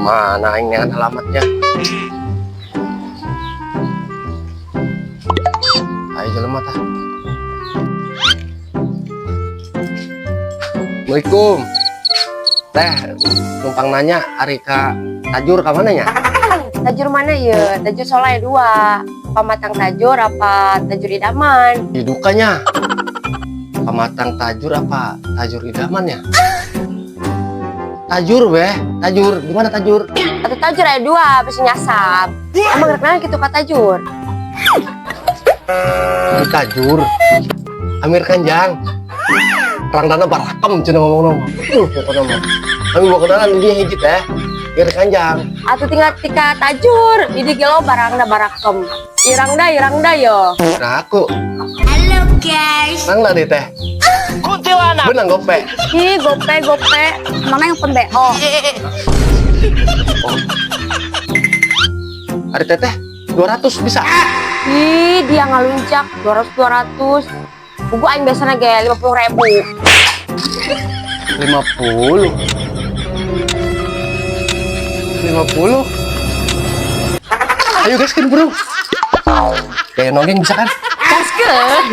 Mana aing neangan alamatnya? Ayo jelema tah. Assalamualaikum. Teh, numpang nanya ari ka Tajur ka mana nya? Tajur mana ya? Tajur Solai dua. Pamatang Tajur apa Tajur Idaman? Di dukanya. Pamatang Tajur apa Tajur Idaman ya? Tajur weh, Tajur. Gimana Tajur? Atau Tajur ada dua, bisa nyasap. Emang rek naon gitu ka Tajur? Di Tajur. Amir Kanjang. Rangdana barakem cenah ngomong mah. Pokoknya mah. Kami mau kenalan di dia hiji teh. Amir Kanjang. Atau tinggal tika Tajur, di dia gelo barangna barakem. Irangda, irangda yo. Nah aku. Halo guys. Rangda deh teh. Kuntilanak. Benang gope. Ih, gope, gope. Mana yang pembo? Oh. Ari teteh 200 bisa. Ih, dia ngaluncak 200 200. Buku aing biasanya ge 50 ribu. 50. 50. Ayo guys kan bro. Kayak nonggeng bisa kan? Gaskeun.